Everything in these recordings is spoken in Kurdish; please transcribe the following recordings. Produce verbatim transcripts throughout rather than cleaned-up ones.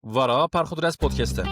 Vara Perxudres Podcast e.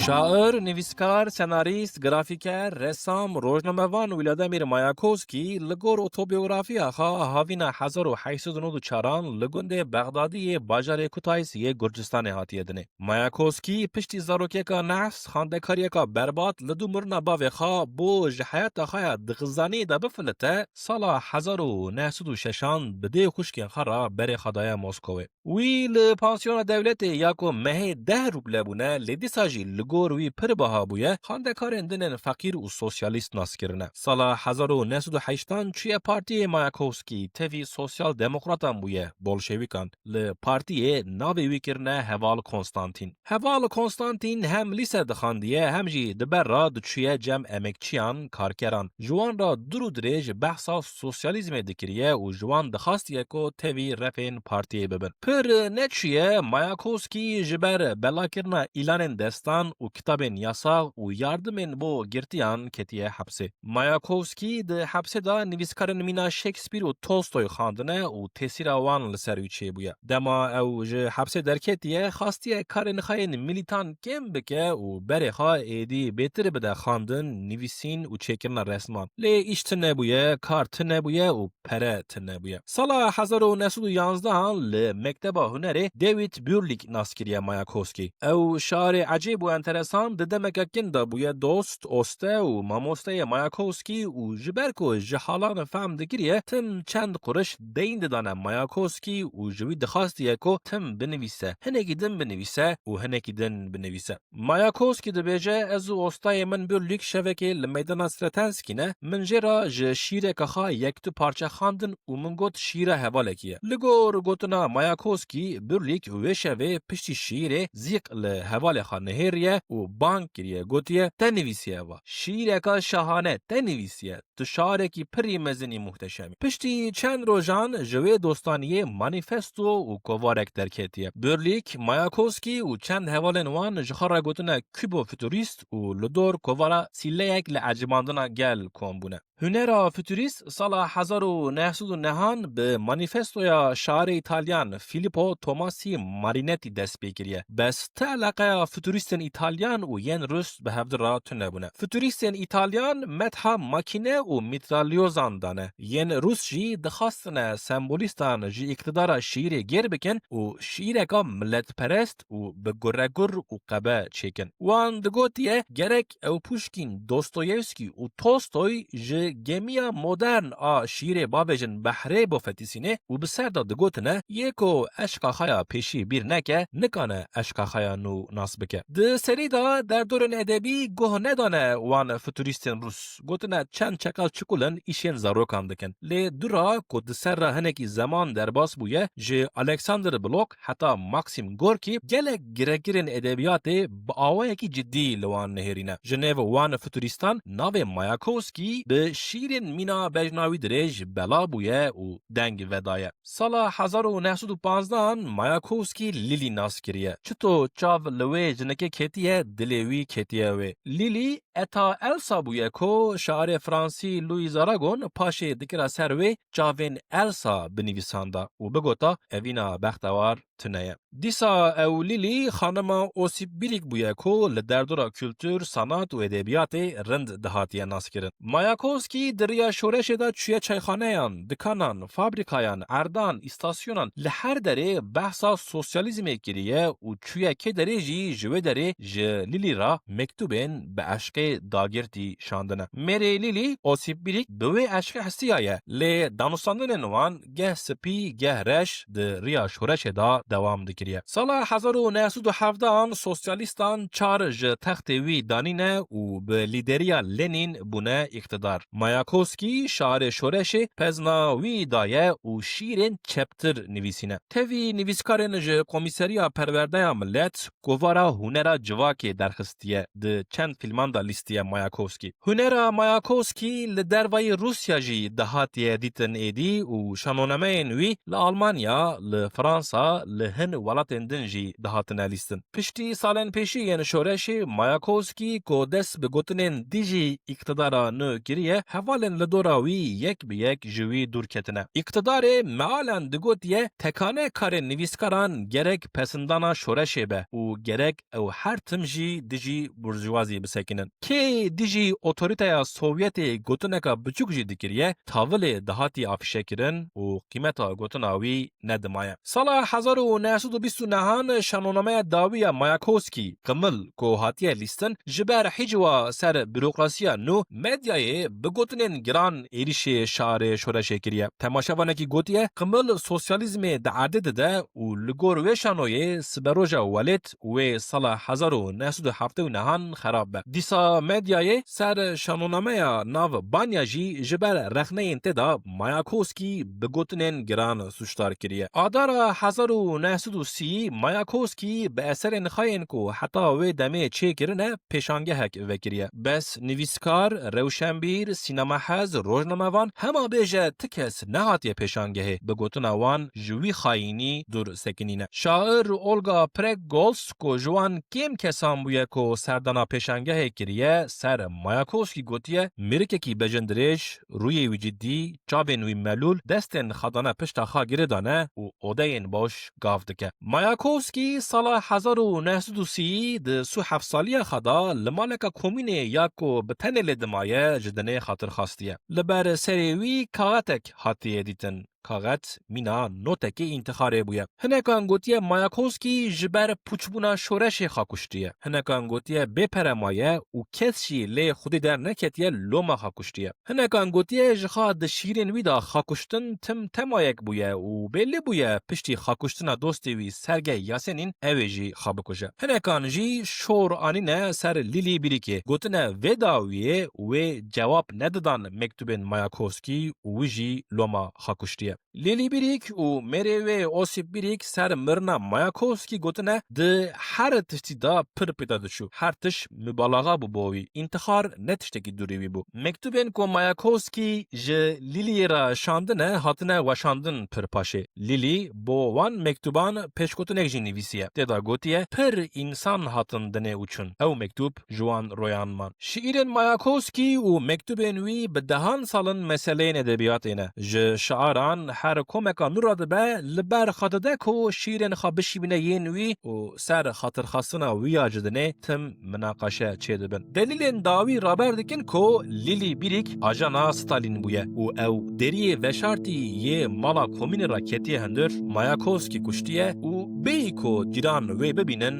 Şair, nivîskar, senarîst, grafîker, resam, rojnamevan Vladimir Mayakovskî li gor otobiyografiya xwe havîna hezar û heşt sed û nod û çaran li gundê Bexdadiyê bajarê Kutays yê Gurcistanê hatiye dinê. Mayakovskî piştî zarokeka nehs, xandekariyeka berbat li dû mirina bavê xwe bo ji heyata xwe ya di xizaniyê de bifilite, sala hezar û neh sed û şeşan bi dê û xwişkên xwe re berê xwe daye Moskowê. Wî li pansiyona dewletê ya ku mehê deh ruble bûne, lê dîsa jî li gor wî pir biha bûye, xandekarên din ên feqîr û sosyalîst nas kirine. Sala hezar û neh sed û heştan çûye partiyê Mayakovskî, tevî sosyal demokratan bûye, bolşewîkan. Li partiyê navê wî kirine Heval Konstantîn. Heval Konstantîn hem lîse dixandiye, hem jî di ber re diçûye cem emekçiyan, karkeran. Ji wan re dûr û dirêj behsa sosyalîzmê dikiriye û ji wan dixastiye ku tevî refên partiyê bibin. Pir neçûye, Mayakovskî ji ber belakirina îlanên destan û kitabên yasax û yardimên bo girtiyan ketiye hepsê. Mayakovskî di hepsê de nivîskarên mîna Shakespeare û Tolstoy xwendine û tesîra wan li ser wî çêbûye. Dema ew ji hepsê derketiye, xastiye karên xwe yên milîtan kêm bike û berê xwe êdî bêtir bide xwendin, nivîsîn û çêkirina resman. Lê îş tune bûye, kar tune bûye û pere tune bûye. Sala hezar û neh sed û yanzdehan li Mekteba Hunerê David Burlick nas kiriye Mayakovskî. Ew şarê ecêb û enteresan di demeke kin de bûye dost, oste û mamosteyê Mayakovskî û ji ber ku ji halan fehm dikiriye, tim çend quriş deyn didane Mayakovskî û ji wî dixastiye ku tim binivîse, hinekî din binivîse û hinekî din binivîse. Mayakovskî dibêje, ez û ostayê min Burlick şevekê li meydana Sretenskî ne, min jê re ji şîreke xwe yek du parçe xwendin û min got şîra hevalekî ye. Li gor gotina Mayakovskî, Burlick wê şevê piştî şîrê zîq li hevalê xwe nihêriye û bang kiriye, gotiye, te nivîsiye eva. Şîreka şahane te nivîsiye. Tu şarekî pirî mezinî muhteşemî. Piştî çend rojan ji wê dostaniyê manîfesto û kovarek derketiye. Burlick, Mayakovskî û çend hevalên wan ji xwe re gotine Kubo futurîst û li dor kovara sîleyek li ecibandina gel kom bûne. Hunera futurîst sala hezar û neh sed û nehan bi manîfestoya şairê Îtalyan Filippo Tomasi Marinetti dest pê kiriye. Bes ti eleqeya futurîstên Îtalyan û yên Rus bi hevdi re tune bûne. Futurîstên Îtalyan metha makîne û mîtralyozan dane. Yên Rus jî dixwastine sembolîstan ji îqtidara şîîrê gêr bikin û şîîreka miletperest û bi guregur û qebe çêkin. Wan digotiye, gerek ew Puşkîn, Dostoyevskî û Tolstoy ji gemiya modern a şîîrê bavêjin behrê bifetisîne û bi ser de digotine, yê ku eşqa xwe ya pêşî bîr neke, nikane eşqa xwe ya nû nas bike. Di serî de derdorên edebî guh nedane wan futurîstên rûs. Gotine çend çeqal çikul in, îşên zarokan dikin. Lê dû re ku di ser re hinekî zeman derbas bûye, ji Alexander Blok heta Maxim Gorkî gelek girekirên edebiyatê bi awayekî cidî li wan nihêrîne. Ji nêv wan futurîstan navê Mayakovskî bi şîrên mîna bejna wî dirêj bela bûye û deng vedaye. Sala hezar û neh sed û panzdehan Mayakovskî Lîlî nas kiriye. Çito çav li wê jinikê ketiye, dilê wî ketiye wê. Lîlî eta Elsa bûye ku şairê fransî Louis Aragon paşê dikira ser wê çavên Elsa binivîsanda û bigota, evîna bextewar tune ye. Dîsa ew Lîlî xanima Osîp Bîrîk bûye ku li derdora kultur, sanat û edebiyatê rind dihatiye naskirin. Mayakovskî di riya şoreşê de çûye çayxaneyan, dikanan, fabrîkayan, erdan, îstasyonan, li her derê behsa sosyalîzmê kiriye û çûye kê derê jî ji wê derê ji Lîlî re mektûbên bi eşqê dagirtî şandine. Mêrê Lîlî, Osîp Bîrîk, bi wê eşqê hesiyaye, lê danûstandinên wan geh spî, geh reş di riya şoreşê de dewam dikiriye. Sala hezar û neh sed û hevdehan sosyalîstan çar ji textê wî danîne û bi lîderiya Lenîn bûne îqtidar. Mayakovskî, şarê şoreşê, pezna wî daye û şîrên çeptir nivîsîne. Tevî nivîskarên ji Komîseriya Perwerdeya Milet, kovara hunera civakê derxistiye, di çend fîlman de lîstiye Mayakovskî. Hunera Mayakovskî li dervayî Rûsya jî dihatiye dîtin êdî û şanonameyên wî li Almanya, li Fransa, li hin welatên din jî dihatine lîstin. Piştî salên pêşî yên şoreşê, Mayakovskî ku dest bi gotinên dijî îqtidara nû kiriye, hevalên li dora wî yek bi yek ji wî dûr ketine. Îqtidarê mealen digotiye tekane karên nivîskaran gerek pesindana şoreşê be û gerek ew her tim jî dijî burjuvazî bisekinin. Kê dijî otorîteya Sovyetê gotineka biçûk jî dikiriye, tavilê dihatî afîşekirin û qîmeta gotina wî nedimaye. Sala hezar û neh sed û bîst û nehan şanonameya dawî ya Mayakovskî, Qimil, ku hatiye lîstin, ji ber hicwa ser burokrasiya nû medyayê bi gotinên giran êrîşê şarê şoreşê kiriye. Temaşevanekî gotiye, Qimil sosyalîzmê di erdê dide û li gor wê şanoyê siberoja welêt wê sala hezar û neh sed û heftê û nehan xerab be. Dîsa medyayê ser şanonameya nav Banya jî ji ber rexneyên tê de Mayakovskî bi gotinên giran sûcdar kiriye. Adara hezar û neh sed û sî Mayakovskî bi eserên xwe yên ku heta wê demê çêkirine pêşangehek vekiriye. Bes nivîskar, rewşenbîr, sînemahez, rojnamevan, hema bêje ti kes nehatiye pêşangehê, bi gotina wan ji wî xayînî dûr sekinîne. Şair Olga Preggols ku ji wan kêm kesan bûye ku serdana pêşangehê kiriye, ser Mayakovskî gotiye, Mêrikekî bejendirêj, rûyê wî cidî, çavên wî melûl, destên xwe dane pişta xwe girê dane û odeyên boş gav dike. Mayakovskî sala hezar û neh sed û sî di sî û heft saliya xwe de li maleka komînê ya ku bi tenê lê dimaye ji dinê xatir xastiye. Li ber serê wî kaxetek hatiye dîtin. Kaxet mîna notekê întixarê bûye. Hinekan gotiye Mayakovskî ji ber pûçbûna şoreşê xwe kuştiye. Hinekan gotiye bê pere maye û kes jî lê xwedî derneketiye loma xwe kuştiye. Hinekan gotiye ji xwe di şîrên wî de xwekuştin tim temayek bûye û bêlî bûye piştî xwekuştina dostê wî Sergey Yasenîn ew ê jî xwe bikuje. Hinekan jî şor anîne ser Lîlî Bîrîkê. Gotine vê dawiyê wê cewab nedidan mektubên Mayakovskî û wî jî loma xwe kuştiye. Lîlî Bîrîk û mêrê wê Osîp Bîrîk ser mirina Mayakovskî gotine, di her tiştî de pir pêda diçû. Her tişt mubalaxa bû bo wî. Întixar ne tiştekî dûrî wî bû. Mektubên ku Mayakovskî ji Lîliyê re şandine, hatine weşandin pir paşê. Lîlî bo wan mektuban pêşgotinek jî nivîsiye. Tê de gotiye, pir însan hatin dinê û çûn. Ew mektub ji wan royan man. Şiîrên Mayakovskî û mektubên wî bi dehan salin meseleyên edebiyatê ne. Ji şiaran her komeka nû re dibe, li ber xwe dide ku şiîrên xwe bişîbîne yên wî û ser xatirxwestina wî ya ji dinê tim minaqeşe çêdibin. Delîlên dawî raber dikin ku Lîlî Bîrîk ajana Stalîn bûye û ew deriyê veşartî yê mala komînê re ketiye hundir, Mayakovskî kuştiye û bêyî ku cîran wê bibînin,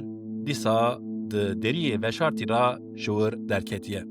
dîsa di deriyê veşartî re ji wir derketiye.